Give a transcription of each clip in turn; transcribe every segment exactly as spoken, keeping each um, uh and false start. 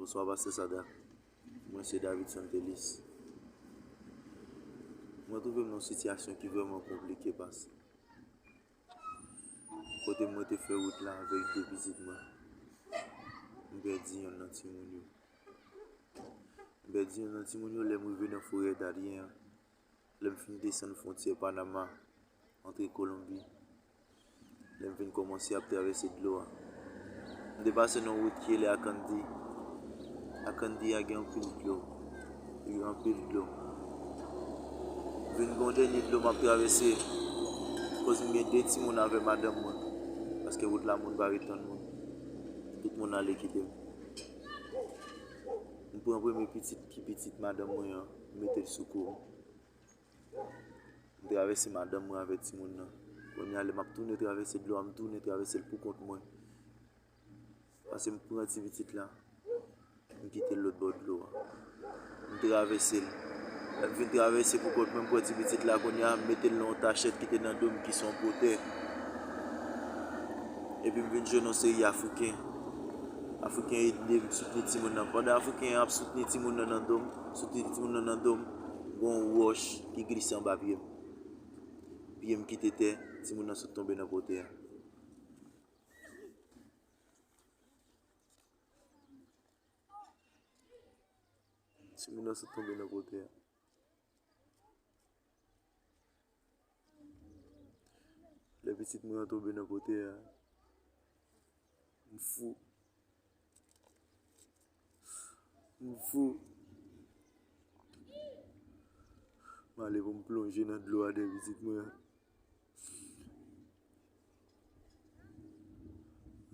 Bonswa, Pastè Sadak. Mwen se David Santelis. Mwen twouve m nan yon sitiyasyon ki vrèman konplike, pas kote mwen te fè wout la avèk de pitit mwen, m pèdi yonn nan timoun yo. M pèdi yonn nan timoun yo lè m rive nan forè Dalyen an. Lè m fin desann fwontyè Panama, antre Kolonbi, lè m vin kòmanse ap travèse dlo a, m te pase nan yon wout ki rele Akandi. Akandi a gen anpil dlo. Li gen anpil dlo. M vin gen yon dènye dlo m ap travèse. Koz m gen de timoun avè madanm mwen. Paske wout la moun pa ret tann moun. Tout moun ale kite m. M pran premye pitit ki pitit madanm mwen an, m mete l sou kou m. M travèse madanm mwen avèk timoun nan. Kounye a, lè m ap tounen travèse dlo a, m tounen travèse l pou kont mwen. Paske m pran ti pitit la, m kite l lòt bò dlo a. M travèse l. Lè m fin travèse pou kont mwen, m pran ti pitit la, kounye a, m mete l nan yon tachèt ki te nan do m, ki se yon potè. Epi m vin jwenn yon seri Afriken. Afriken ede m soutni timoun nan. Pandan Afriken an ap soutni timoun nan nan do m, soutni timoun nan nan do m, gen yon wòch ki glise anba pye m. Pye m kite tè, timoun nan sot tonbe nan potè a. Timoun nan sot tonbe nan potè a. Lè pitit mwen an tonbe nan potè a, m fou. M fou. M ale pou m plonje nan dlo a dèyè pitit mwen an.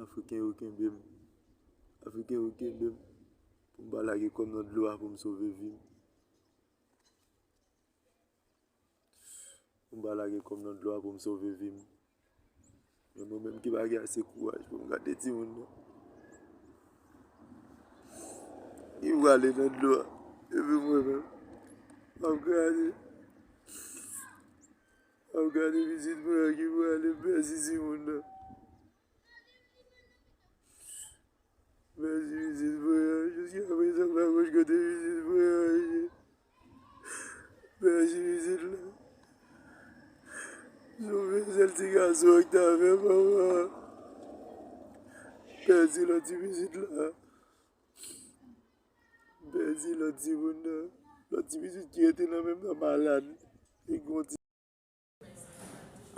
Afriken yo kenbe m. Afriken yo kenbe m. Pou m pa lage kò m nan dlo a pou m sove vi m. Pou m pa lage kò m nan dlo a pou m sove vi m. Men mwen menm ki pa gen ase kouraj pou m gade timoun nan. Li prale nan dlo a. Epi mwen menm, m ap gade. M ap gade pitit mwen an ki prale pèdi timoun nan. Pèdi pitit mwen an, jiskaprezan m pa konn kote pitit mwen an ye. Pèdi pitit la. Sove sèl ti gason an ki t avè manman an. Pèdi lòt ti pitit la. Pèdi lòt timoun nan. Lòt ti pitit ki rete nan menm nan malad. Li gen yon ti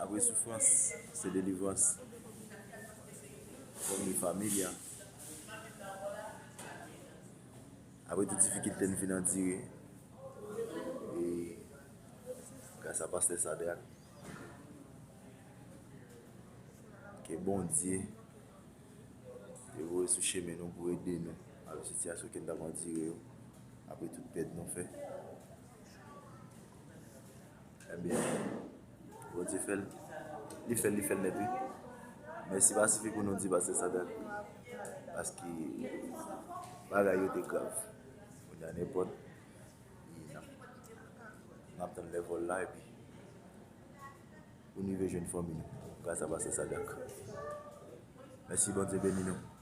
Apre soufrans, se delivrans. Fanmi, familya. Apre tout difikilte n fin andire, e gras a Pastè Sadak, ke Bondye te voye sou chemen nou pou ede nou avèk sitiyasyon ke n t ap andire yo, apre tout pèd nou fè. Ebyen, Bondye fè l. Li fè l, li fè l nèt, wi. Mèsi Pasifik pou nou di Pastè Sadak. Paske bagay yo te grav. Kounye a nenpòt, n ap, n ap tann lè vòl la, epi pou n rive jwenn fanmi nou, gras a Pastè Sadak. Mèsi, Bondye beni nou.